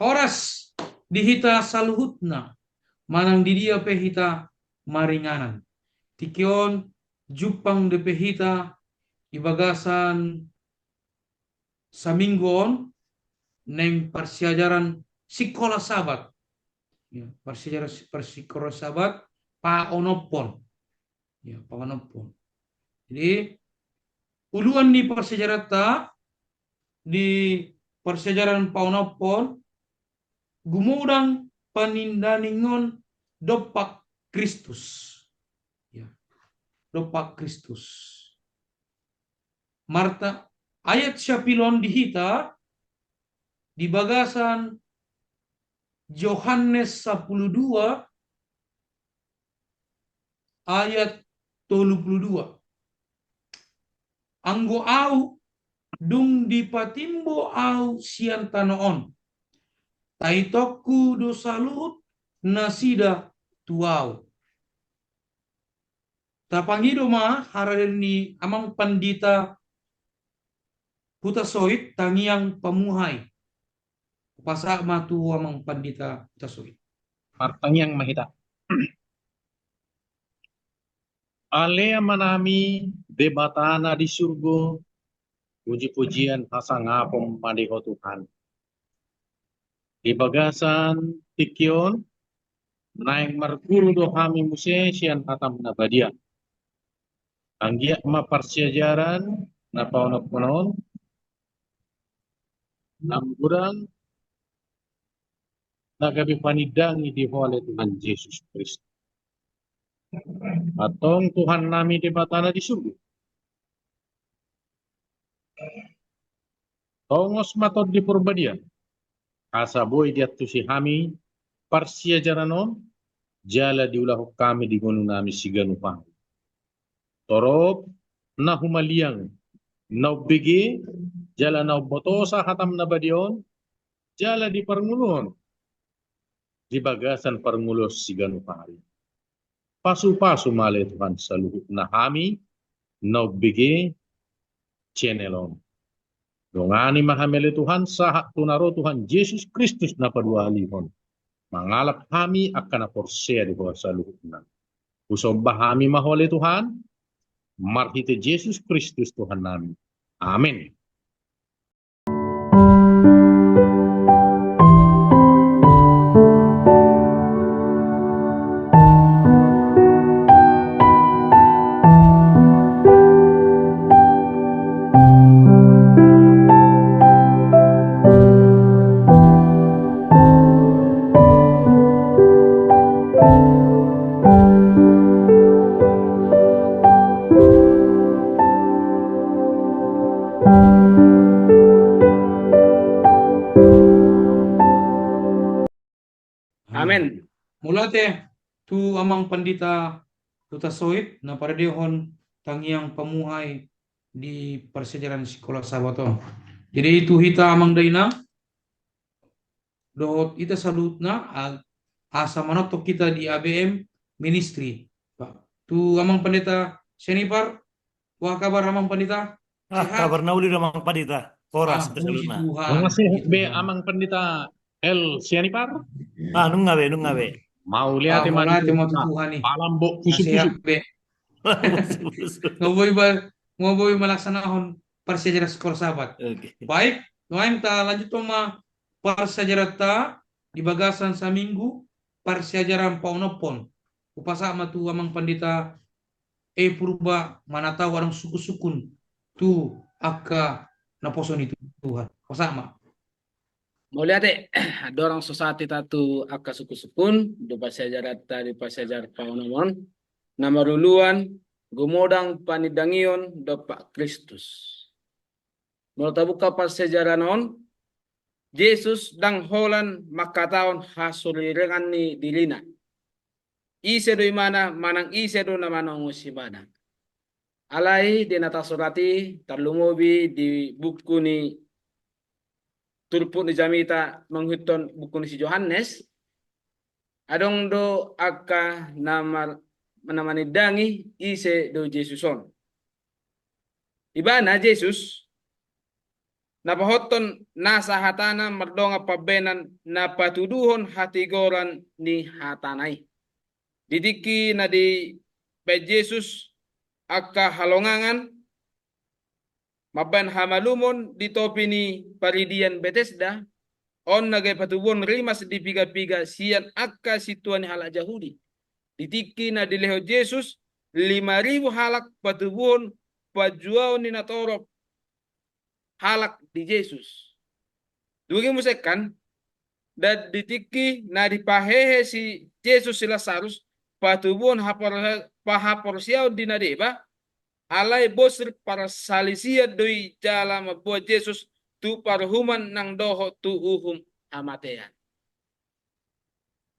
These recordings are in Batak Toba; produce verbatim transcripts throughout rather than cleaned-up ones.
Horas di hita saluhutna, manang di dia pe hita maringanan. Tingki on jumpang dope hita di bagasan saminggu on naeng parsiajaran sikola Sabat. Ya, parsiajaran si-, parsikola Sabat paonomhon. Ya, paonomhon. Jadi, uluan ni parsiajaranta di parsiajaran paonomhon, gumodang panindangion dompak Kristus. Ya, dompak Kristus. Marta, ayat siapilon di hita di bagasan Johannes sampulu dua ayat tolu pulu dua. Anggo ahu, dung dipatimbo ahu sian tano on, taitongku do saluhut nasida tu ahu. Tapangido ma harani amang pandita Hutasoit, tangiang pamuhai. Hupasahat ma tu amang pandita Hutasoit. Martangiang ma hita. Ale Amanami, Debata na di surgo, puji-pujian hasangapon ma di Ho Tuhan. Di bagasan tingki on, naeng marguru do hami muse sian hataM na badia. Anggiat ma parsiajaran na paonomhon on, na godang na gabe panindangi di Ho ale Tuhan Jesus Kristus. Antong Tuhannami Debata na di surgo, tongos ma Tondi Porbadia, asa boi diantusi hami parsiajaran on, jala diulahon hami di ngolunami siganup ari. Torop na humaliang, na umbege, jala na umbotosa hataM na badia on, jala diparngoluhon di bagasan parngoluon siganup ari. Pasu-pasu ma ale Tuhan saluhutna hami na umbege channel on. Dongani ma hami ale Tuhan sahat tu na ro Tuhan Jesus Kristus na paduahalihon, mangalap hami angka na porsea di Ho saluhutna. Husomba hami ma Ho ale Tuhan, marhite Jesus Kristus Tuhannami. Amen. Amen. Mauliate tu amang pandita Hutasoit na paradehon tangiang pamuhai di parsiajaran sikola Sabat on. Jadi tu hita amang dainang dohot hita saluhutna, a-, asa manongtong hita di A B M Ministry. Pak, tu amang pandita Sianipar, apa kabar amang pandita? Ah, sehat? Kabar na uli do amang pandita. Horas, ah, puji Tuhan. Nunga sehat be amang pandita L Sianipar? Ah, nunga be, nunga be. Mauliate ma tu Tuhan i. Palambo pusu-pusu. Nga boi ba-, nga boi malaksanahon parsiajaran sikola Sabat. Oke. Baik, nuaeng talanjuthon ma parsiajaranta di bagasan saminggu, parsiajaran paonomhon. Hupasahat ma tu amang pandita E Purba manatau adong sungkun-sungkun tu angka naposo ni Tuhan. Hupasahat ma. Mauliate, andorang so sahat hita tu angka sungkun-sungkun, di parsiajaranta di parsiajar paonomhon, na marluluan, gumodang panindangion dompak Kristus. Molo tabuka parsiajaran on, Jesus ndang holan mangkatahon hasurirangan ni dirina. Ise do ibana, manang ise do na manongos ibana. Alai di na tarsurat i, tarlumobi di buku ni turpuk ni jamita mangihuthon buku ni si Johannes, adong do angka na mar-, na manindangi ise do Jesus on. Ibana Jesus na pahothon nasa hatana mardongan pambahenan na patuduhon hatigoran ni hatana i. Di tingki na dibaen Jesus angka halongangan mambaen hamalumon di topi ni paridian Betesda, on na gabe patubuhon rimas di piga-piga sian angka sintua ni halak Jahudi. Di tingki na dilehon Jesus lima ribu halak patubuhon panjuaon ni natorop halak di Jesus. Dungi muse kan, dan di tingki na dipahehe si Jesus si Lasarus patubuhon hapor-, pahaporseaon di na deba, alai bosur parsalisian do i jala mamboan Jesus tu parhuman nang dohot tu uhum hamatean.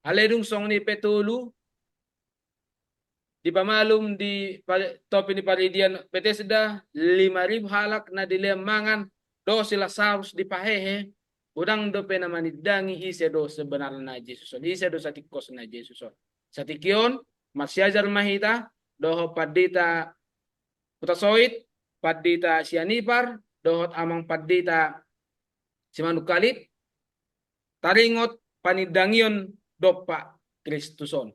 Alai dung songon i pe tolu, dipamalum di pa-, topi ni paridian Betesda, lima ribu halak na dilehon mangan, dohot si Lasarus dipahehe, godang dope na manindangi ise do sebenarna Jesus on, ise do satingkosna Jesus on. Satingki on, marsiajar ma hita, dohot pandita Hutasoit, pandita Sianipar, dohot amang pandita Simanungkalit, taringot panindangion dompak Kristus on.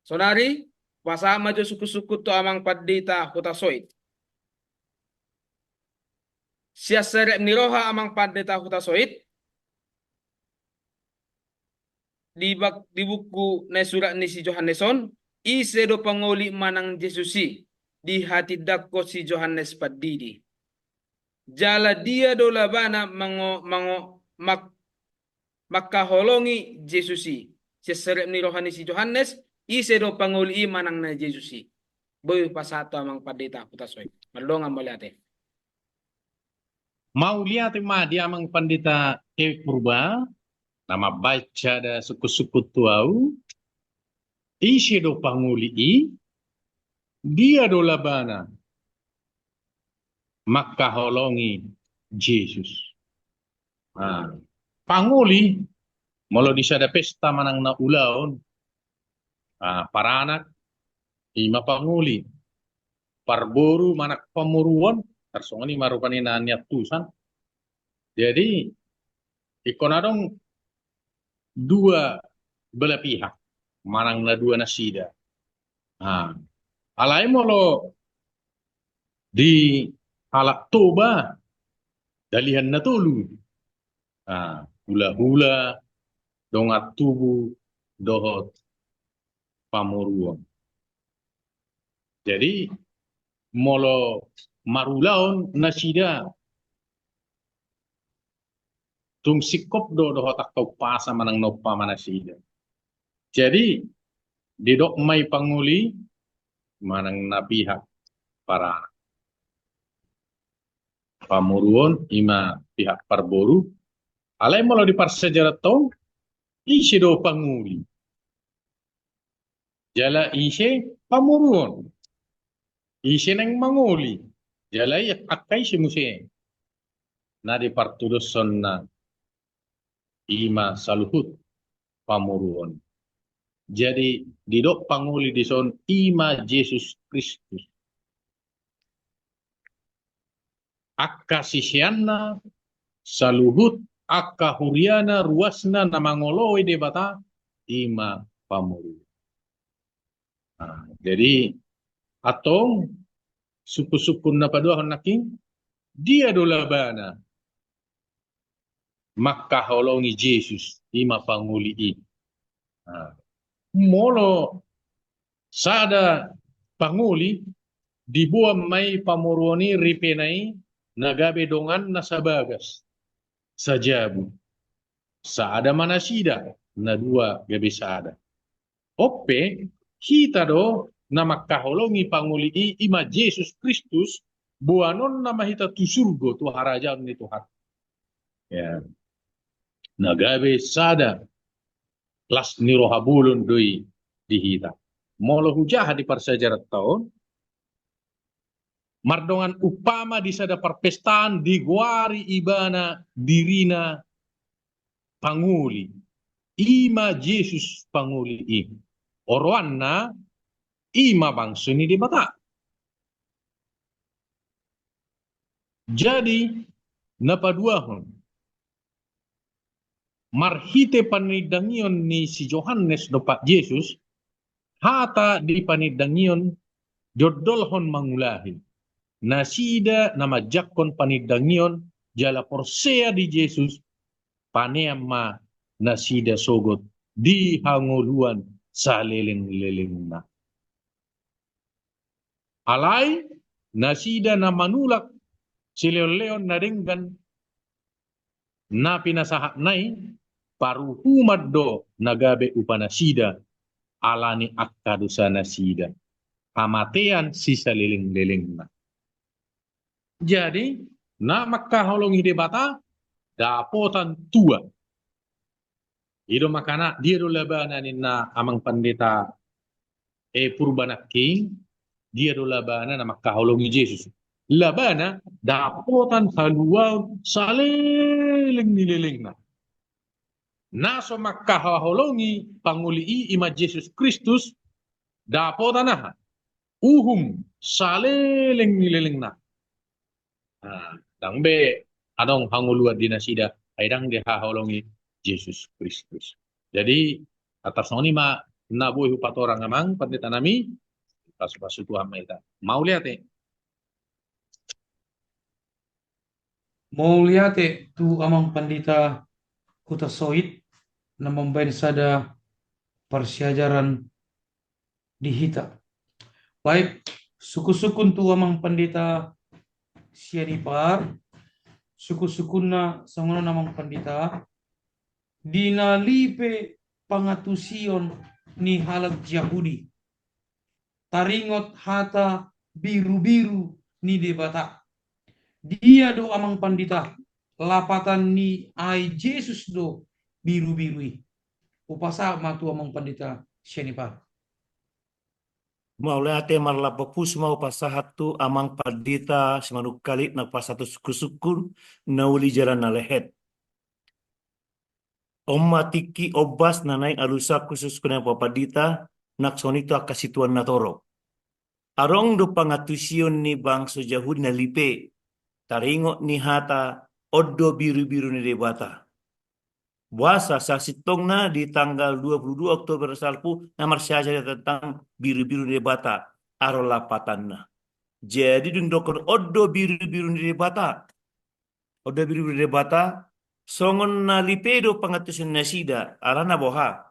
Saonari, hupasahat ma jo sungkun-sungkun tu amang pandita Hutasoit. Sian serep ni roha amang pandita Hutasoit, di bak-, di buku na surat ni si Johannes on, ise do pangoli manang Jesus i, dihatindangkon si Johannes Pandidi. Jala dia do labana mango-, mango-, mak-, mangkaholongi Jesus i. Sian serep ni roha ni si Johannes, ise do pangoli i manang na Jesus i. Boi hupasahat tu amang pandita Hutasoit. Mardongan mauliate. Mauliate ma di amang pandita Kewek Purba, na mambaen sada sungkun-sungkun tu ahu, ise do pangoli i, dia do labana mangkaholongi Jesus. Nah, pangoli, molo di sada pesta manang na ulaon, ah, paranak, i ma pangoli. Parboru manang pamoruon, tarsongon i ma rupani na niantusan. Jadi, ingkon adong dua belah pihak, manang na dua nasida. Nah, alai molo di halak Toba, dalihan na tolu. Nah, hulahula, dongan tubu, dohot pamoruon. Jadi, molo marulaon nasida, tung singkop do dohot angka umpasa manang na umpama nasida. Jadi, didok ma i pangoli manang na pihak paranak. Pamoruon i ma pihak parboru. Alai molo di parsiajaranta on, ise do pangoli? Jala ise pamoruon? Ise naeng mangoli? Jala i angka ise muse na dipartudoshonna? I ma saluhut pamoruon. Jadi, didok pangoli dison i ma Jesus Kristus. Angka siseanna, saluhut angka huriana, ruasna na mangoloi Debata, i ma pamoruon. Nah, jadi, antong sungkun-sungkun na paduahon nangkin, dia do labana mangkaholongi Jesus, i ma pangoli i. Nah, molo sada pangoli, diboan ma i pamoruon i, ripena i, na gabe donganna sabagas, sajabu. Sada ma nasida, na dua gabe sada. On pe, hita do na mangkaholongi pangoli i, i ma Jesus Kristus, boanonna ma hita tu surgo, tu harajaon ni Tuhan. Ya. Na gabe sada, las ni roha bolon do i di hita. Molo hujaha di parsiajaranta on, mardongan umpama di sada parpestaan digoari ibana dirina pangoli. I ma Jesus pangoli i. Oroanna, i ma bangso ni Debata. Jadi, na paduahon, marhite panindangion ni si Johannes dompak Jesus, hata di panindangion diondolhon mangulahi nasida na manjangkon panindangion jala porsea di Jesus, panean ma nasida sogot di hangoluan saleleng-lelengna. Alai nasida na manulak silehon-lehon na denggan na pinasahatna i, paruhuman do na gabe upanasida ala ni angka dosanasida, hamatean sisaleleng-lelengna. Jadi, na mangkaholongi Debata dapotan tua. I do makana, dia do labana ninna amang pandita, eh, Purba Nangkin, dia do labana na mangkaholongi Jesus. Labana dapotan haluaon saleleng ni lelengna. Na so mangkahaholongi pangoli i, i ma Jesus Kristus, dapotan aha? Uhum saleleng ni lelengna. Nah, ndang be adong hangoluan di nasida, ai ndang dihaholongi Jesus Kristus. Jadi, atas songon i ma na boi hupatorang amang pandita nami, pasu-pasu Tuhan ma hita. Mauliate. Mauliate tu amang pandita Hutasoit na mambaen sada parsiajaran di hita. Baik, sukun-sukun tu amang pandita Sianipar, sukun-sukunna songon on amang pandita, di na lipe pangantusion ni halak Jahudi. Taringot hata birubiru ni Debata. Dia do amang pandita, lapatan ni ai Jesus do birubiru i? Hupasahat ma tu amang pandita Sianipar. Mauliate, marlapatan pusu ma hupasahat tu amang pandita Simanungkalit na pasahat tu sukun-sukun na uli jala na lehet. On ma tingki ombas na naeng alusan sukun-sukun ni amang pandita, nang songon i tu angka situan na torop. Adong do pangantusion ni bangso Jahudi na lipe, taringot ni hata on do birubiru ni Debata. Boasa sasintongna di tanggal dua puluh dua Oktober salpu na marsiajar tentang birubiru ni Debata, aro lapatanna. Jadi dung didokkon on do birubiru ni Debata, on do birubiru ni Debata, songon na lipe do pangantusion nasida, alana boha?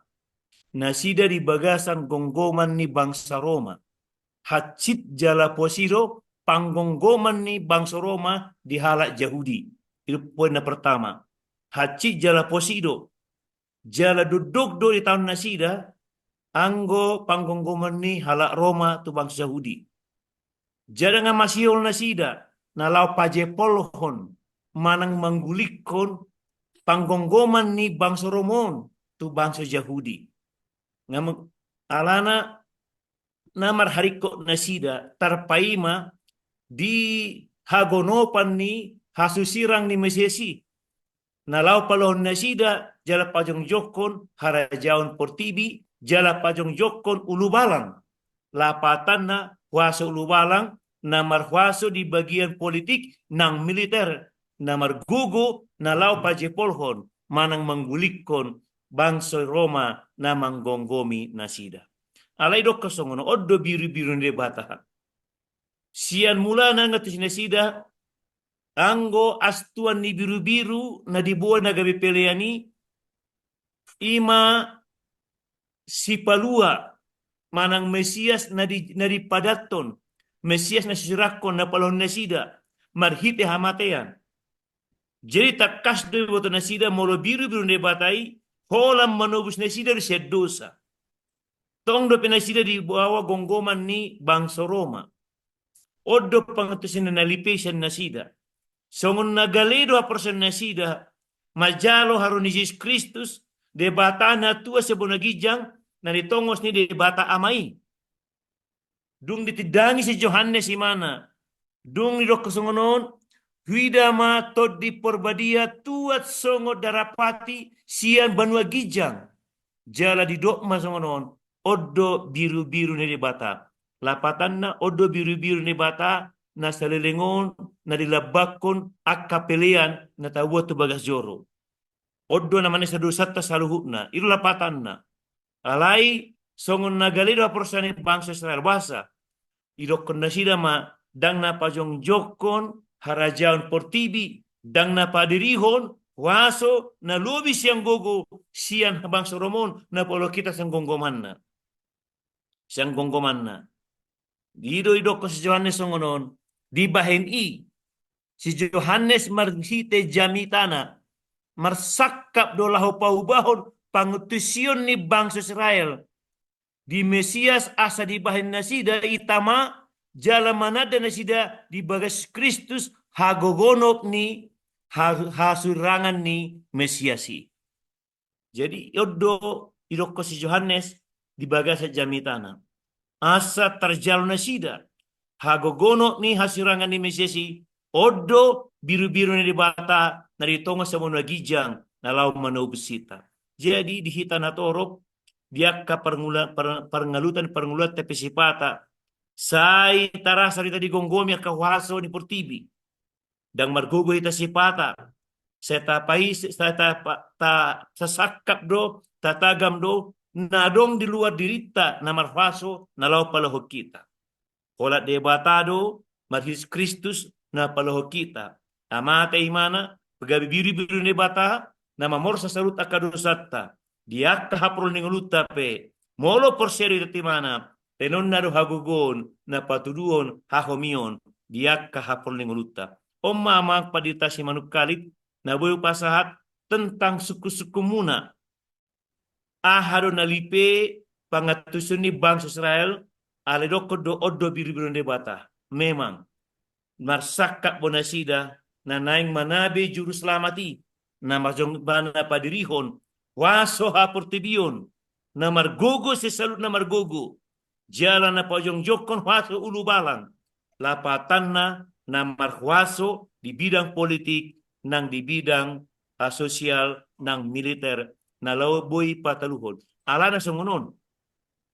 Nasida di bagasan gomgoman ni bangsa Roma. Hansit jala posi do panggomgoman ni bangso Roma di halak Jahudi. I do poin na pertama. Hansit jala posi do. Jala dokdok do ditaon nasida anggo panggomgoman ni halak Roma tu bangso Jahudi. Jala nga masihol nasida na laho pajepolhon manang manggulikkon panggomgoman ni bangso Roma on tu bangso Jahudi. Nga me-, alana na marharingkot nasida tarpaima di hagonopan ni hasusirang ni Mesias i. Na laho paluahon nasida jala pajongjongkon harajaon portibi, jala pajongjongkon ulubalang. Lapatanna huaso ulubalang, na marhuaso di bagian politik nang militer, na margogo na laho pajepolhon manang manggulikkon bangso Roma na manggomgomi nasida. Alai didokkon songon on, on do birubiru ni Debata. Sian mulana nga tusi nasida, anggo astuan ni birubiru na diboan na gabe pelean i, i ma sipalua manang Mesias na di, na dipadathon, Mesias na sisirangkon na paluahon nasida marhite hamatean. Jadi tangkas do diboto nasida molo birubiru ni Debata i holan manobus nasida do sian dosa. Tong dope nasida di bawah gomgoman ni bangso Roma. On do pangantusion na lipe sian nasida. Songon na gale do haporseaon nasida manjalo haroro ni Jesus Kristus, Debata na tua sian banua ginjang, na ditongos ni Debata Ama i. Dung ditindangi si Johannes imana, dung didokkon songon on, huida ma Tondi Parbadia tuat songon darapati sian banua ginjang. Jala didok ma songon on, on do birubiru ni Debata. Lapatanna, on do birubiru ni Debata na saleleng on, na dilambanghon angka pelean na tabuat tu bagas joro. On do na manesa dosanta saluhutna, i do lapatanna. Alai songon na gale do haporseaon ni bangso Israel, boasa? Didokkon nasida ma, ndang na pajongjongkon harajaon portibi, ndang na padirihon huaso na lobi sian gogo sian bangso Rom on, na palohot hita sian gomgomanna. Sian gomgomanna. I do didokkon si Johannes songon on, dibahen i, si Johannes marhite jamitana, marsangkap do laho paubahon pangantusion ni bangso Israel di Mesias, asa dibahen nasida i tama, jala mananda nasida di bagas Kristus hagogonop ni ha-, hasurangan ni Mesias i. Jadi, on do didokkon si Johannes di bagasan jamitana. Asa tarjalo nasida hagogonop ni hasurangan ni Mesias i, on do birubiru ni Debata na di tonga sian banua ginjang na laho manobus hita. Jadi, di hita na torop, di angka parngula-, par-, parngalutan, parngoluanta pe sipata, sai tarasa do hita digomgomi angka huaso ni portibi. Ndang margogo hita sipata, sai tapai-, sai tapa-, ta-, tasangkap do, tatagam do na adong di luar dirinta na marhuaso na laho palohot hita. Holan Debata do marhiris Kristus na palohot hita. Amanta, Ibana, pagabe birubiru ni Debata na mamorsa saluhut angka dosanta di angka haporluan ni ngolunta pe. Molo porsea do hita tu Ibana, tenonna do hagogoon na patuduhon hahomion di angka haporluan ni ngolunta. On ma, Amang Pandita Simanungkalit, na boi hupasahat tentang sungkunsungkunmuna. Aha do na lipe pangantusion ni bangso Israel, alai didokkon do on do birubiru ni Debata. Memang, marsangkap do nasida na naeng manabe Juruselamat i, na marjong-, ba na padirihon huaso haportibion, na margogo sian saluhut na margogo, jala na pajongjongkon huaso ulubalang, lapatanna na marhuaso di bidang politik, nang di bidang, ah, sosial, nang militer, na laho boi pataluhon. Alana songon on,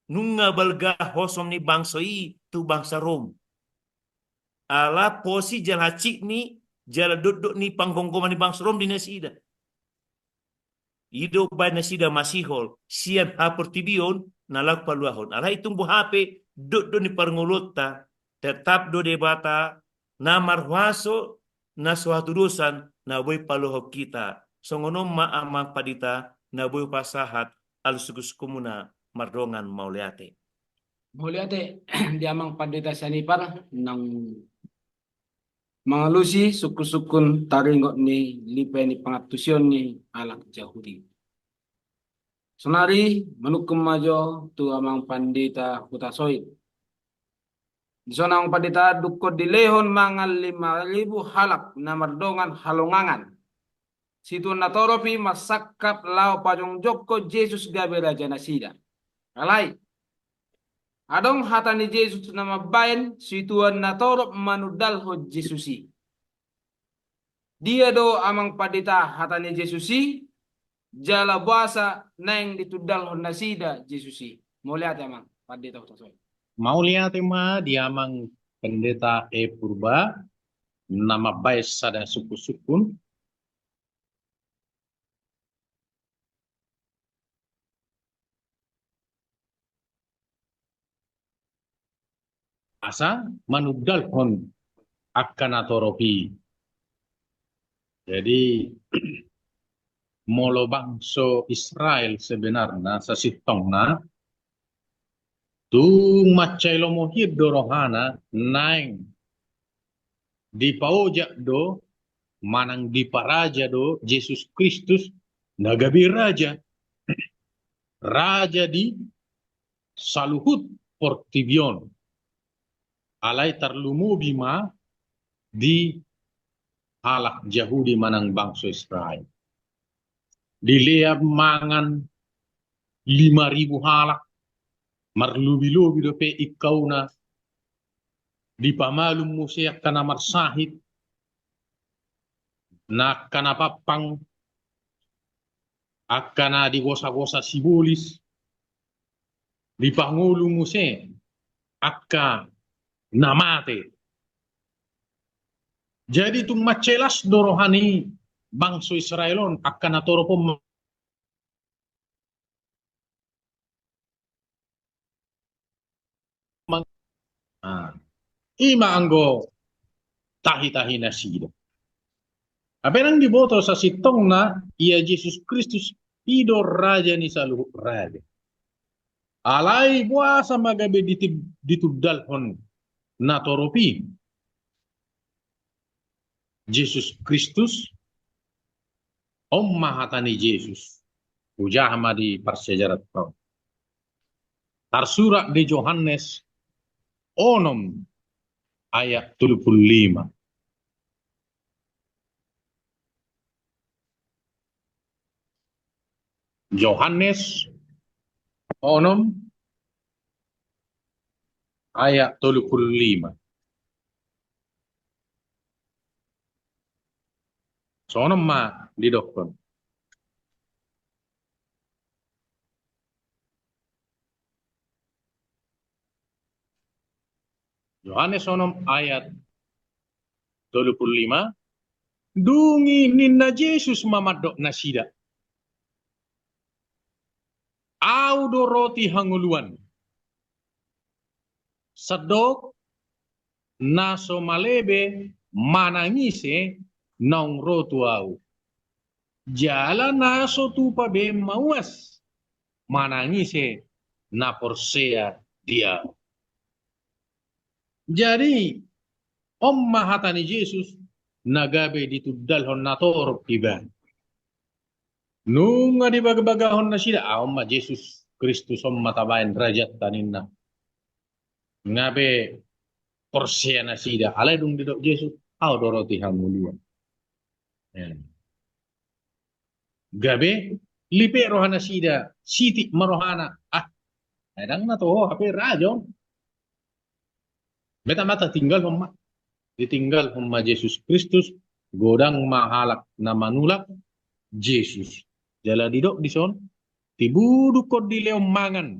nunga balga hosom ni bangso i tu bangsa Rom. Ala posi jala hansit ni, jala dokdok ni panggomgoman ni bangso Rom di nasida. I do umbahen nasida masihol sian haportibion na laho paluahon. Alai tung boha pe dokdok ni parngoluonta, tetap do Debata na marhuaso, na so hatudosan, na boi paluahon hita. Songon on ma, Amang Pandita, na boi hupasahat alusan sungkunsungkunmuna, mardongan mauliate. Mauliate di Amang Pandita Sianipar nang mangalusi sungkunsungkun taringot ni lipe ni pangantusion ni halak Jahudi. Saonari manungkun ma jo tu Amang Pandita Hutasoit. Dison, Amang Pandita, dungkon dilehon mangan lima ribu halak na mardongan halongangan. Situan na torop i marsangkap laho pajongjongkon Jesus gabe raja nasida. Alai adong hata ni Jesus na mambahen situan na torop manundalhon Jesus i. Dia do, Amang Pandita, hata ni Jesus i, jala boasa naeng ditundalhon nasida Jesus i? Mauliate, Amang Pandita Hutasoit. Mauliate ma di Amang Pandita E Purba, na mambahen sada sungkunsungkun. Asa manundalhon angka na torop i. Jadi, molo bangso Israel sebenarna, sasintongna, tung mansai lomo hian do rohana, naeng dipaojak do, manang diparaja do Jesus Kristus na gabe raja. Raja di saluhut portibi on. Alai tarlumobi ma di halak Jahudi manang bangso Israel. Dilehon mangan lima ribu halak, marlobilobi dope ingkauna, dipamalum muse angka na marsahit, na angka na pampang, angka na digosagosa sibolis, dipangolu muse angka na mate. Jadi tung mansai las do roha ni bangso Israel on, angka na torop on mang-, ah, i ma anggo tahi-tahi nasida. Hape ndang diboto sasintongna ia Jesus Kristus i do raja ni saluhut raja. Alai boasa ma gabe diti-, ditundalhon na torop i Jesus Kristus? On ma hata ni Jesus. Hujaha ma di parsiajaran on. Tarsurat di Johannes onom ayat tolu pulu lima. Johannes onom ayat tolu pulu lima. Songon on ma didokkon. Johannes onom ayat tolu pulu lima. Dung i ninna Jesus ma mandok nasida: Ahu do roti hangoluan. Sandok na so male be manang ise naung ro tu ahu, jala na so tupa be mauas manang ise na porsea di ahu. Jadi, on ma hata ni Jesus na gabe ditundalhon na torop ibana. Nunga dibagabagahon nasida, ah, on ma Jesus Kristus, on ma tabaen rajanta ninna. Nga be porsea nasida, alai dung didok Jesus, ahu do roti hangoluan. Ya. Gabe lipe roha nasida, sitik ma rohana. Ah, ndang na toho, hape raja on. Meta mata tinggalhon ma. Ditinggalhon ma Jesus Kristus, godang ma halak na manulak Jesus. Jala didok dison, tibu dung on dilehon mangan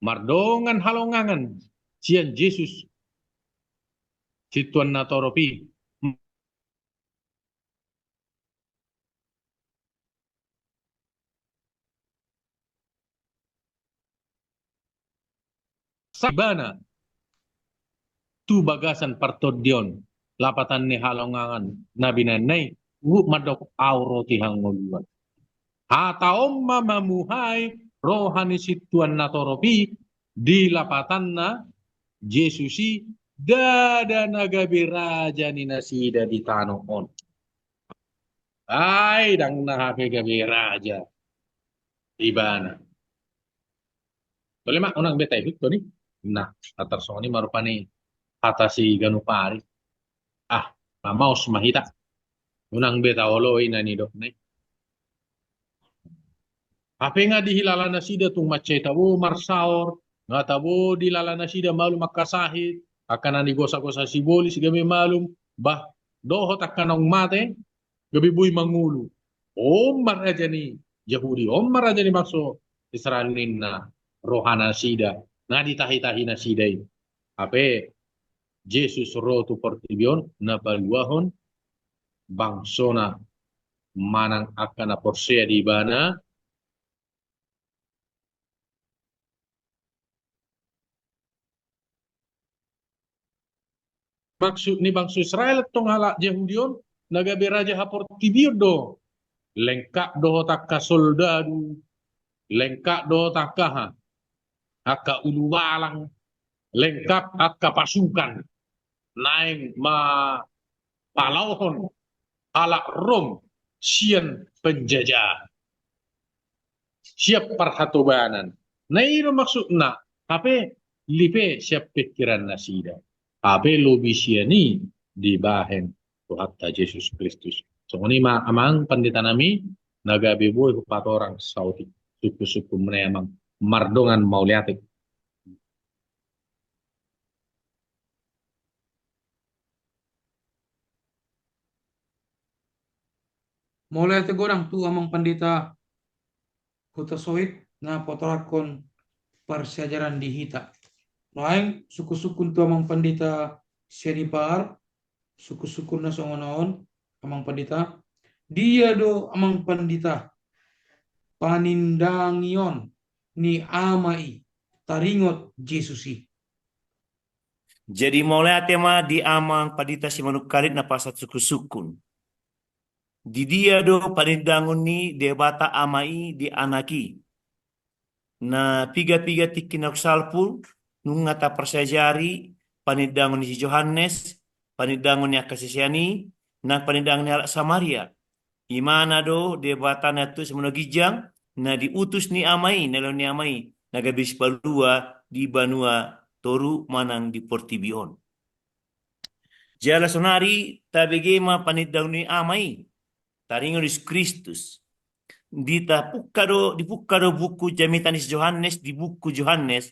mardongan halongangan sian Jesus sintua na torop i. Ibana tu bagasan partondion, lapatan ni halongangan na binaenna i, huhut mandok ahu roti hangoluan. Hata on ma mamuhai roha ni sintua na torop i di lapatanna Jesus i, ndada na gabe raja ni nasida di tano on. Ai ndang na hape gabe raja ibana. Tole ma, unang be taihuthon i. Nah, tarsongon i ma rupani hata siganup ari. Ah, mamaus ma hita. Unang be taoloi na nidokna i. Hape nga dihilala nasida tung mansai tabo marsaor, nga tabo dihilala nasida malum angka sahit, angka na nigosagosa sibolis gabe malum, bah, dohot angka naung mate gabe boi mangolu. On ma raja ni Jahudi, on ma raja ni bangso Israel ninna roha nasida na ditahitahi nasida i. Hape Jesus ro tu portibi on na paluahon bangsona manang angka na porsea di ibana. Maksud ni bangso Israel tong halak Jahudi on na gabe raja haportibion do. Lengkap dohot angka soldadu, lengkap dohot angka ha, angka ulubalang, lengkap angka pasukan naeng mapalaohon halak Rom sian penjajahan, sian parhatobanan. Na i do maksudna, hape lipe sian pingkiran nasida, hape lobi sian i dibahen Tuhanta Jesus Kristus. Songon i ma amang pandita nami, na gabe boi hupatorang saotik. Sungkun-sungkun ma nian amang, mardongan mauliate. Mauliate godang tu amang pandita Huta Sohit na patorangkon parsiajaran di hita. Nuaeng sungkun-sungkun tu amang pandita Sianipar, sungkun-sungkun na songon on, amang pandita. Dia do amang pandita panindangion ni ama i taringot Jesus i? Jadi mauliate ma di amang pandita Simanungkalit na pasahat sungkun-sungkun. Di dia do panindangon ni Debata Ama i di Anak i? Na piga-piga tingki na salpu, nunga taparsiajari panindangon ni si Johannes, panindangon ni angka sisean i, nang panindangon ni halak Samaria. Imana do Debata na tutu sian banua ginjang, na diutus ni Ama i, na lehon ni Ama i, na gabe sipalua di banua toru manang di portibi on. Jala sonari tabege ma panindangon ni Ama i taringot Jesus Kristus. Di tapungka do, dipungka do buku jamita ni si Johannes, di buku Johannes,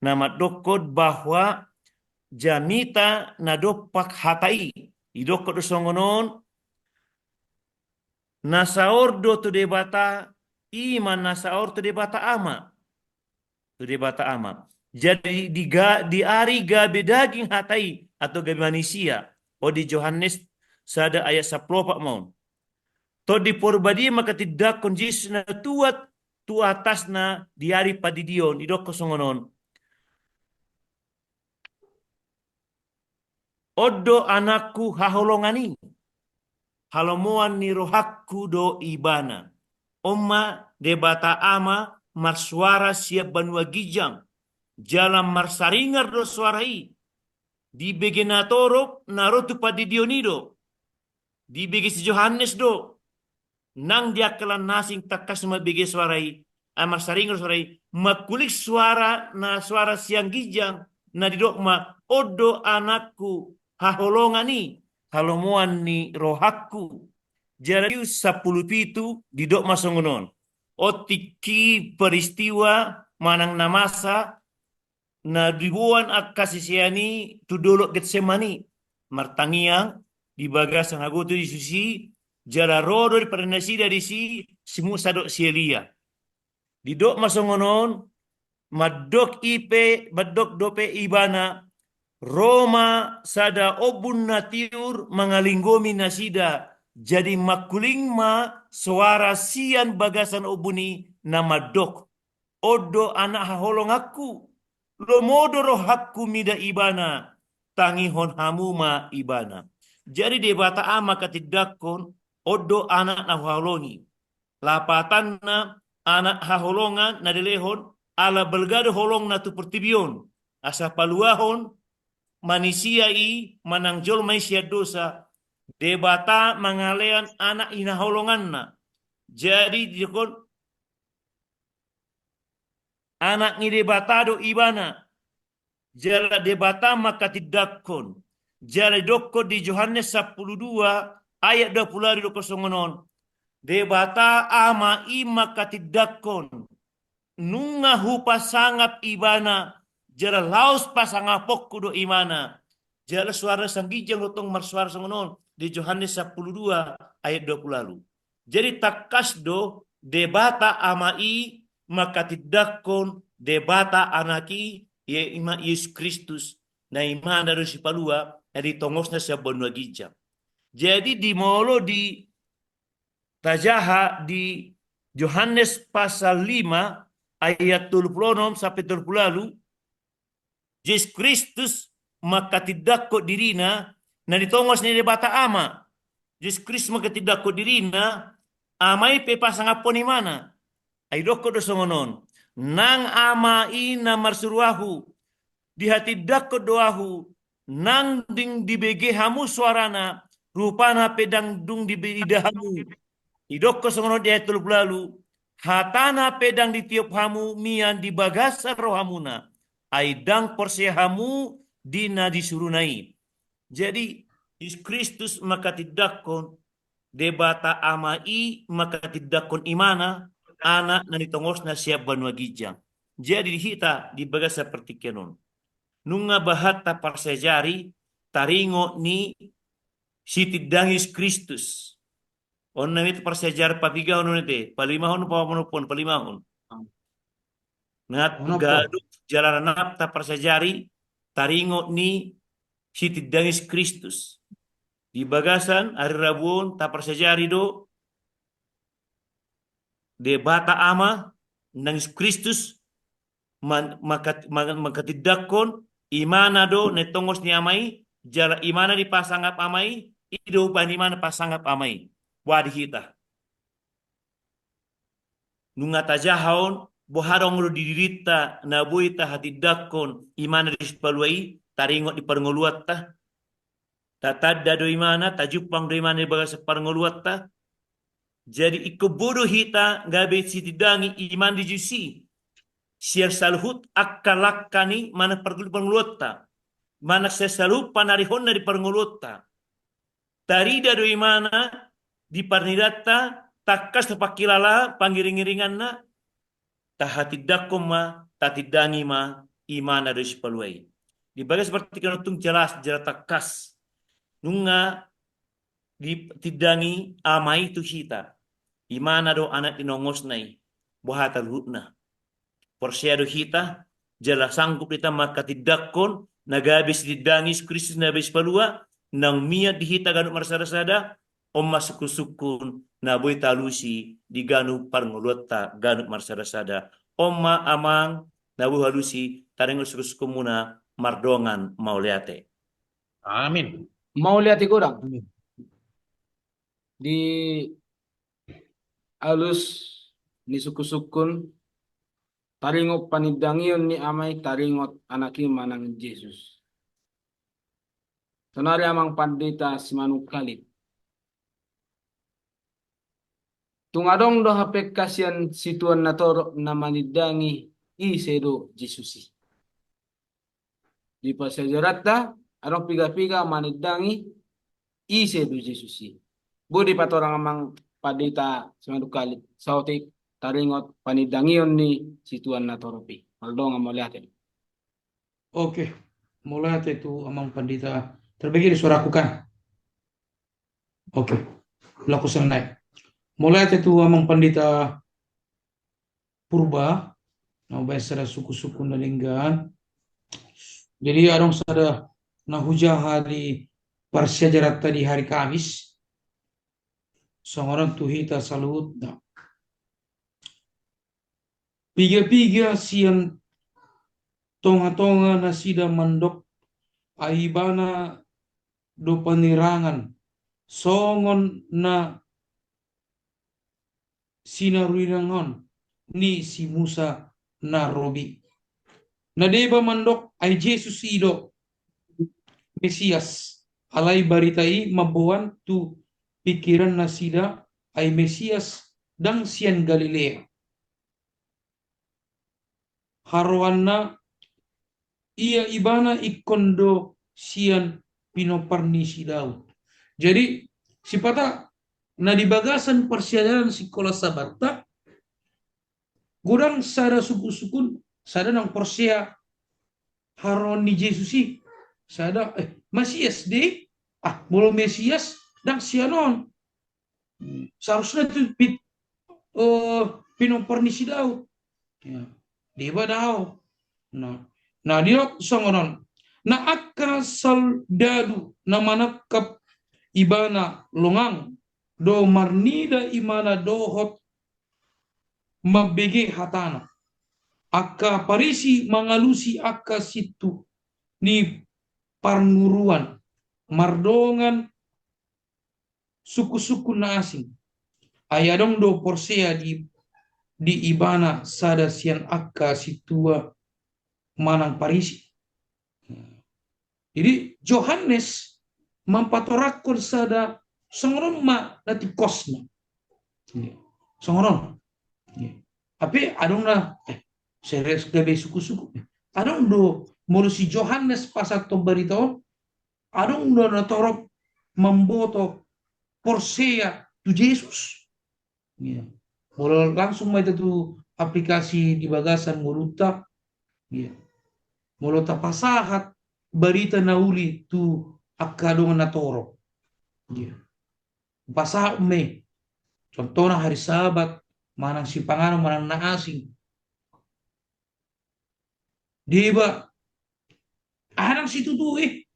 na mandokkon bahwa jamita na dompak hata i, didokkon do songon on, na saor do tu Debata, i ma na saor tu Debata Ama. Tu Debata Ama. Jadi di, ga, di ari gabe daging hata i, atau gabe manisia. O di Johannes sada ayat sampulu opat ma on. Tondi Porbadia mangkatindangkon Jesus na tuat tu atasna di ari pandidion, didokkon songon on. On do Anakku haholongan i, halomoan ni rohangku do Ibana. On ma Debata Ama marsuara sian banua ginjang, jala marsaringar do suara i. Dibege natorop na ro tu pandidion i do. Dibege si Johannes do. Nang di angka na asing tangkas mambege suara i, ai marsaringar suara i, mangkuling suara na suara sian ginjang, na didok ma, on do Anakku haholongan i, halomoan ni rohangku. Jala di sampulu pitu didok ma songon on. On tingki peristiwa manang na masa na diboan angka sisean i tu dolok Getsemani, martangiang di bagasan hagogotan ni Jesus i, jala ro do dipadan nasida disi si Musa dohot si Elia. Didok ma songon on, mandok i pe, mandok dope Ibana, ro ma sada ombun na tiur mangalinggomi nasida, jadi mangkuling ma soara sian bagasan ombun i na mandok, on do Anak haholonganku, lomo do rohangku mida Ibana, tangihon hamu ma Ibana. Jadi Debata Ama mangkatindangkon, on do Anak na huhaholongi. Lapatanna, Anak haholongan na dilehon, ala balga do holongna tu portibi on, asa paluahon manisia i manang jolma i sian dosa. Debata mangalean Anak i na haholonganna. Jadi didok, Anak ni Debata do Ibana. Jala Debata mangkatindangkon. Jala didokkon di Johannes sampulu dua ayat dua pulu ualu didok songon on. Debata Ama i mangkatindangkon, nunga hupasangap Ibana, jala laos pasangaponku do Ibana. Jala suara sian ginjang do tong marsuara songon on di Johannes sampulu dua ayat dua pulu ualu. Jadi tangkas do Debata Ama i mangkatindangkon Debata Anak i, ia i ma Jesus Kristus, na Ibana do sipalua na ditongosna sian banua ginjang. Jadi di molo di tajaha di Johannes pasal lima ayat tolu pulu onom sampe tolu pulu ualu, Jesus Kristus mangkatindangkon dirina na ditongos ni Debata Ama. Jesus Kristus mangkatindangkon dirina, Ama i pe pasangaphon Ibana. Ai didokkon do songon on, nang Ama i na marsuru Ahu, dihatindangkon do Ahu, nang dung dibege hamu suarana, rupana pe ndang dung diida hamu. Didokkon songon on di ayat tolu pulu ualu, hatana pe ndang ditiop hamu mian di bagasan rohamuna, ai ndang porsea hamu di na disuruna i. Jadi Jesus Kristus mangkatindangkon, Debata Ama i mangkatindangkon Ibana, Anak na ditongosna sian banua ginjang. Jadi di hita di bagasan partingkian on, nunga bahat taparsiajari taringot ni sitindangi Jesus Kristus. On na i taparsiajari papigahon on i te, palimahon, pamonophon, palimahon. Nga ganup jala rap taparsajari taringot ni sitindangi Jesus Kristus. Di bagasan ari Rabu on taparsajari do Debata Ama nang Jesus Kristus man-, mangkat-, mang-, mangkatindangkon Imana do na tongos ni Ama i, jala Imana dipasangap Ama i, i do bahen Imana pasangap Ama i. Boha di hita? Nunga tajaha on, boha adong do di dirinta na boi tahatindangkon Imana do Sipalua i, taringot di parngoluanta? Tatanda do Imana, tajumpang do Imana di bagasan parngoluanta? Jadi ingkon boi do hita gabe sitindangi Imana di Jesus i sian saluhut angka langka ni manang pargulu parngoluanta, manang sian saluhut panarihonna di parngoluanta. Tarida do Imana di parnidanta, tangkas do pangkilala pangiringiringanna, tahatindangkon ma, tatindangi ma Imana do Sipalua i. Di bagas partingkian on tung jelas, jelas tangkas. Nunga ditindangi Ama i tu hita. Imana do Anak ni nongosna i. Boha saluhutna? Porsea do hita, jala sanggup do hita mangkatindangkon na gabe sitindangi Jesus Kristus na gabe Sipalua, naung mian di hita ganup marsadasada. On ma sungkunsungkun na boi taalusi di ganup parngoluanta ganup marsadasada. On ma amang na boi hualusi taringot sungkunsungkunmuna, mardongan mauliate. Amin. Mauliate godang. Amin. Di alus ni sungkunsungkun, taringot panindangion ni Ama i, taringot Anak i manang Jesus. Saonari Amang Pandita Simanungkalit, tung adong do hape angka sian situan na torop na manindangi ise do Jesus i. Di parsiajaranta adong piga-piga manindangi ise do Jesus i. Boi dipatorang Amang Pandita Simanungkalit saotik taringot panindangion ni situan na torop i. Mardongan mauliate. Oke, mauliate tu Amang Pandita. Terbege di suaraku kan? Oke, laku songon nai. Mauliate tu Amang Pandita Purba, na mambahen sada sungkunsungkun na denggan. Jadi adong sada na hujaha di parsiajaranta di hari Kamis. Songon on tu hita saluhutna. Piga-piga sian tonga-tonga nasida mandok, ai Ibana do panerangan, songon na sinaruirangon ni si Musa na robi. Na deba mandok, ai Jesus i do Mesias, alai barita i mamboan tu pingkiran nasida, ai Mesias ndang sian Galilea. Haroroanna, ia Ibana ingkon do sian pinompar ni si Daud. Jadi sipata na di bagasan parsiajaran sikola Sabata, godang sada sungkunsungkun, sada ndang porsea haroroan ni Jesus i, sada, eh, Mesias do i, ah, molo Mesias ndang sian on. Seharusna tu pit-, eh, pinompar ni si Daud. Ya. Deba do. Nah, na didok songon on. Na angka soldadu na manangkap Ibana longang do marnida Imana dohot mambege hatana. Angka Parisi mangalusi angka sintua ni parguruan mardongan sungkunsungkun na asing. Ai adong do porsea di, di Ibana sada sian angka sintua manang Parisi. Jadi Johannes mampatorangkon sada songon on ma na tingkosna. Songon on. Hape adong na, eh, serius gabe sungkunsungkun. Adong do molo si Johannes pasahathon barita on, adong do na torop mamboto porsea tu Jesus. Iya. Molo langsung ma hita tu aplikasi di bagasan ngolunta. Iya. Molo tapasahat barita na uli tu angka dongan na torop. Iya. Pasahat ma i. Contohna hari Sabat, manang sipanganon, manang na asing. Deba, ndang situtu i.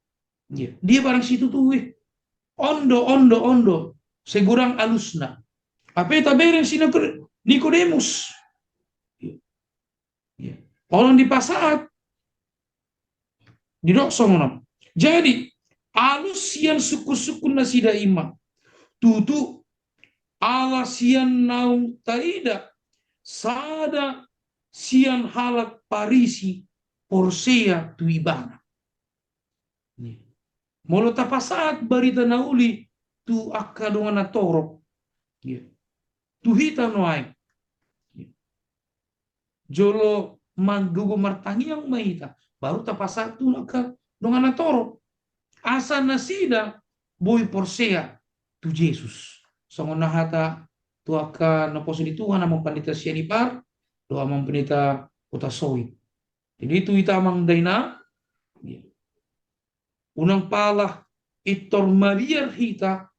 Iya, deba ndang situtu i. On do, on do, on do. Sai godang alusna. Hape tabereng si Niko-, Nikodemus. Iya. Iya. Olo dipasahat. Didok songon on. Jadi, alus sian sungkun-sungkun nasida i ma. Tutu, ala sian naung taida, sada sian halak Parisi porsea tu ibana. Iya. Molo tapasahat barita na uli tu angka dongan na torop. Iya. Tu hita nuaeng. Iya. Jolo manggogo martangiang ma hita, baru tapasahat tu angka dongan na torop. Asa nasida boi porsea tu Jesus. Songon na hata tu angka naposo ni Tuhan, Amang Pandita Sianipar, dohot Amang Pandita Hutasoit. Jadi tu hita Amang Dainang, unang pala pintor mabiar hita,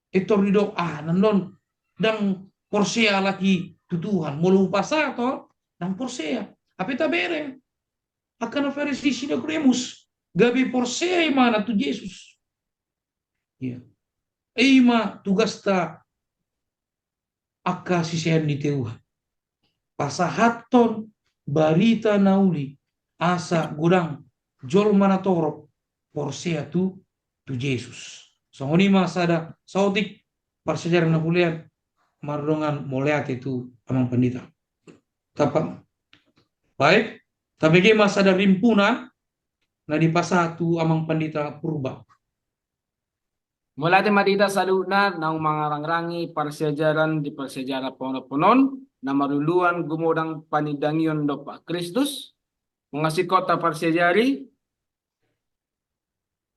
pintor didok, ah, nang on, ndang porsea halak i tu Tuhan. Molo hupasahat on, ndang porsea. Hape tabereng angka na Parisi si Nikodemus, gabe porsea ibana tu Jesus. Iya. I ma tugasta angka sisean ni Tuhan. Pasahathon barita na uli asa godang jolma na torop porsea tu, tu Jesus. Songon i ma sada saotik parsiajaran na hulean mardongan mauliate tu Amang Pandita. Tapa. Baik, tabege ma sada rimpunan na dipasahat tu Amang Pandita Purba. Mauliate ma di hita saluhutna naung mangarangrangi parsiajaran di parsiajaran pondok on, na marulaon gumodang panindangion dompak Kristus, mangasikotta parsiajari,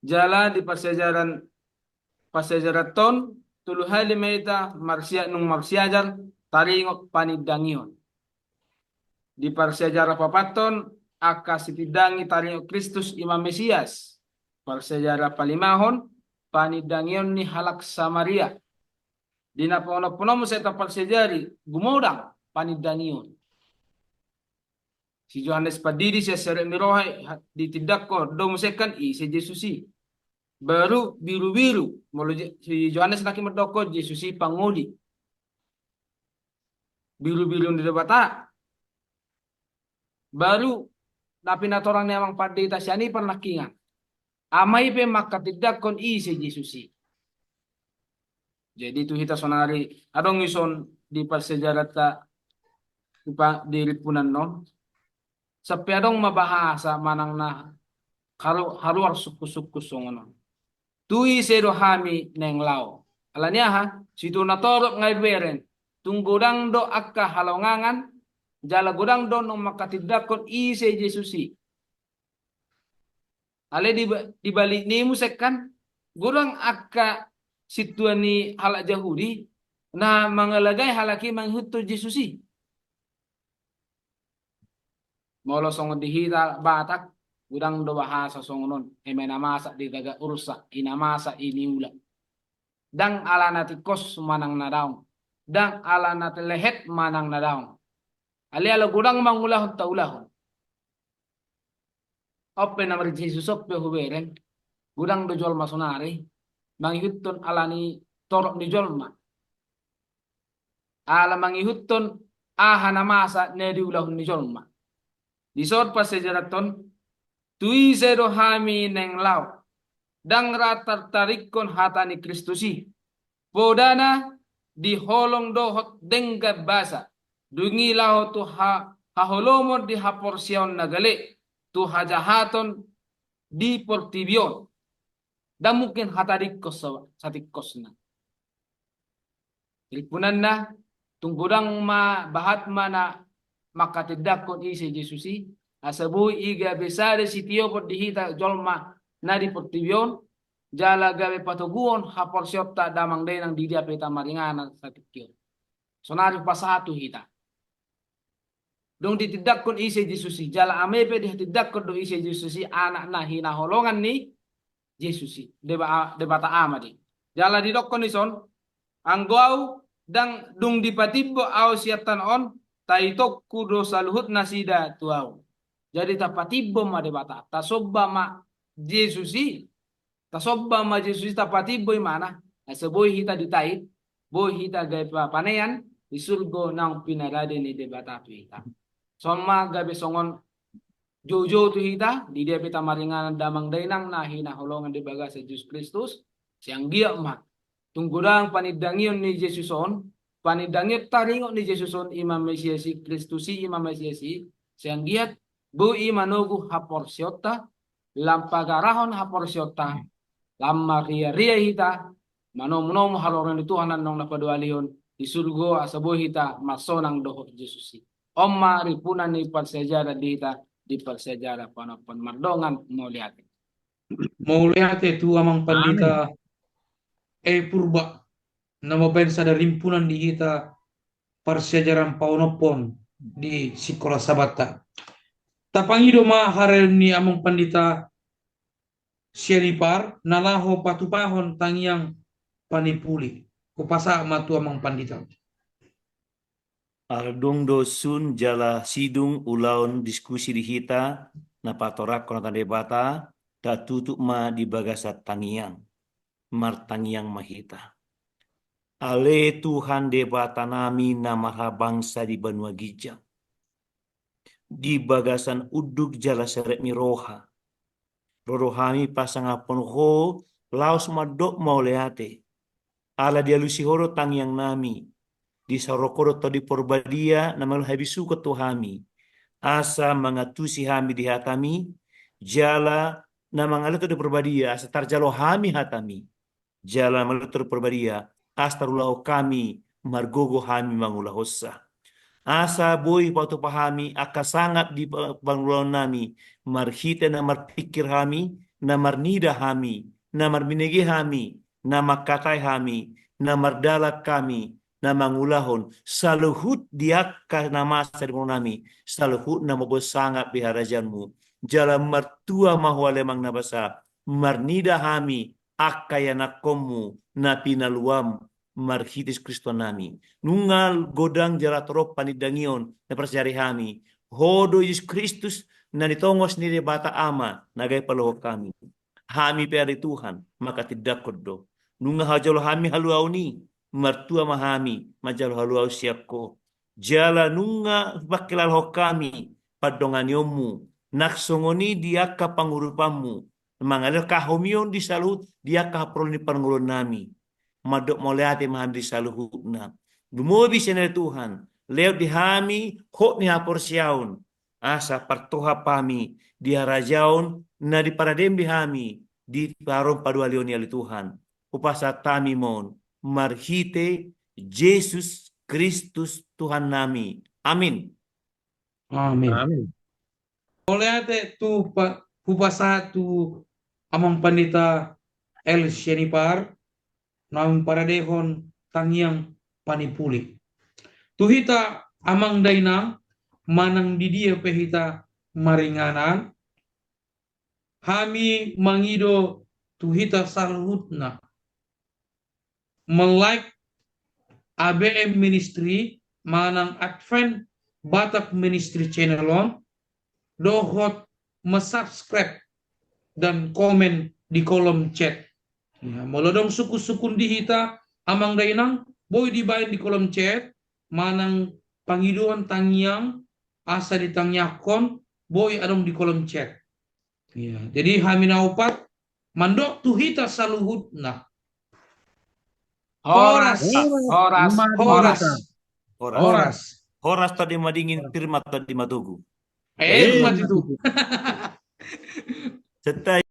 jala di parsiajaran, parsiajaran on, tolu hali ma hita marsia-, nung marsiajar taringot panindangion. Di parsiajaran paopathon, angka sitindangi taringot Kristus i ma Mesias. Parsiajaran palimahon, panindangion ni halak Samaria. Di na pondok on muse taparsiajari, gumodang panindangion. Si Johannes Pandidi, si Serep ni Roha, ha-, ditindangkon do muse kan ise Jesus i. Baru birubiru, molo Je-, si Johannes nangkin mandok Jesus i pangoli. Birubiru ni Debata. Baru na pinatorang ni Amang Pandita Sianipar nangkiningan. Ama i pe mangkatindangkon ise Jesus i. Jadi tu hita sonari adong ison di parsiajaranta di pa-, di rimpunan on. Sampe adong ma bahasa manang na haru-, haruar sungkunsungkun songon on. Tu ise do hami naeng laho. Alani aha? Situtu na torop nunga ibereng. Tung godang do angka halongangan, jala godang do naung mangkatindangkon ise Jesus i. Alai di ba-, di balik ni i muse kan, godang angka sintua ni halak Jahudi, na mangalagai halak i mangihuthon Jesus i. Molo songon di hita Batak, godang do bahasa songon on, eme na masa di gaga ursa, i na masa i niula. Ndang ala na tingkos manang na daong, ndang ala na lehet manang na daong. Alai ala godang mangulahon taulahon. On pe na marjahi Jesus on pe hubereng, godang do jolma sonari, mangihuthon ala ni torop ni jolma. Ala mangihuthon aha na masa na diulahon ni jolma. Dison parsiajaranta on, tu ise do hami naeng laho, ndang ra tartarikhon hata ni Kristus i. Podana di holong dohot denggan basa, dung i laho tu ha-, haholomon di haporseaon na gale, tu hajahaton di portibi on. Ndang mungkin hatadingkon sa-, satingkosna. Rimpunanna, tung godang ma, bahat ma na mangkatindangkon ise Jesus i, asa boi i gabe sada sitiopon di hita jolma na di portibi on, jala gabe patoguon haporseaonta damang dainang di dia pe hita maringanan satingki on. Sonari hupasahat tu hita. Dung ditindangkon ise Jesus i, jala ama i pe dihatindangkon do ise Jesus i, anak na hinaholongan ni Jesus i. Deba-, Debata Ama do i. Jala didokkon dison, anggo au ndang dung dipatimbo au sian tano on, taitongku do saluhut nasida tu au. Jadi tapatimbo ma Debata, tasomba ma Jesus i, tasomba ma Jesus i, tapatimbo ibana, asa boi hita ditait, boi hita gabe panean di surgo naung pinarade ni Debata tu hita. Songon ma gabe songon joujou tu hita, di dia pe hita maringanan damang dainang na hinaholongan di bagasan Jesus Kristus, sai anggiat ma tung godang panindangion ni Jesus on, panindangion taringot ni Jesus on, ima Mesias i, Kristus i, ima Mesias i, sai anggiat boi i manogu haporseaonta, lam pagarahon haporseaonta, lam marriaria hita, manomunomu haroro ni Tuhan naung na paduahalihon di surgo, asa boi hita marsonang dohot Jesus i. On ma rimpunan ni parsiajaran di hita di parsiajaran panompon, mardongan mauliate. Mauliate tu Amang Pandita E Purba, na mambahen sada rimpunan di hita parsiajaran panompon di Sikola Sabatta. Tapangido ma harel ni Amang Pandita Sianipar na laho patupahon tangiang panipuli. Hupasahat ma tu Amang Pandita. Adong do sun jala sidung ulaon diskusi di hita na patoranghon hata ni Debata, tatutup ma di bagasan tangiang. Martangiang ma hita. Ale Tuhan Debata nami na marhabangsa di banua ginjang, di bagasan unduk jala serep ni roha, ro do hami pasangaphon Ho laos mandok mauliate. Ala dialusi Ho do tangiang nami, disaorhon Ho do Tondi Porbadia na mangalo habisuhon tu hami, asa mangantusi hami di hataMi, jala na mangalo Tondi Porbadia asa tarjalo hami hataMi, jala mangalo Tondi Porbadia asa tarulahon hami, margogo hami mangulahonsa. Asa boi patupa hami angka sangap di pa-, pangulaon nami, marhite na marpingkir hami, na marnida hami, na marbinege hami, na mangkatai hami, na mardalan hami, na mangulahon saluhut di angka na masa di banua nami, saluhutna mamboan sangap di harajaonMu. Jala martua ma Ho ale Amang na basa, marnida hami angka ianakkonMu na pinaluaM marhite Jesus Kristus nami. Nunga godang jala torop panindangion na parsiari hami, Ho do Jesus Kristus na nitongos ni Debata Ama na gabe paluahon hami. Hami pe ale Tuhan, manghatindanghon do. Nunga hujalo hami haluaon i, martua ma hami manjalo haluaon sian Ho. Jala nunga hupangkilalahon hami pandonganionMu, nang songon i di angka pangurupanMu, mangalehon hahomion di saluhut di angka haporluan ni parngoluon nami. Mandok mauliate ma hami di saluhutna. Lumobi sian i ale Tuhan, lehon di hami hot ni haporseaon, asa partohap hami di harajaon na diparadeM di hami di haroro paduahalihon i ale Tuhan. Hupasahat hami ma on marhite Jesus Kristus Tuhan nami. Amin. Amin. Amin. Mauliate tu pa-, hupasahat tu Amang Pandita L Sianipar, naung paradehon tangiang panipuli. Tu hita Amang Dainang, manang di dia pe hita maringanan, hami mangido tu hita saluhutna, ma-like A B M Ministry manang Advent Batak Ministry Channel on, dohot ma-subscribe dan komen di kolom chat. Ya, molo adong sungkunsungkun di hita Amang Dainang, boi dibaen di kolom chat, manang pangidoan tangiang, asa ditangiangkon, boi adong di kolom chat. Ya, jadi hami na opat mandok tu hita saluhutna. Horas, horas, horas, horas. Horas. Horas. Horas Tondi Madingin, pir ma Tondi Matogu. Eh, eh, ma tutu. Santabi.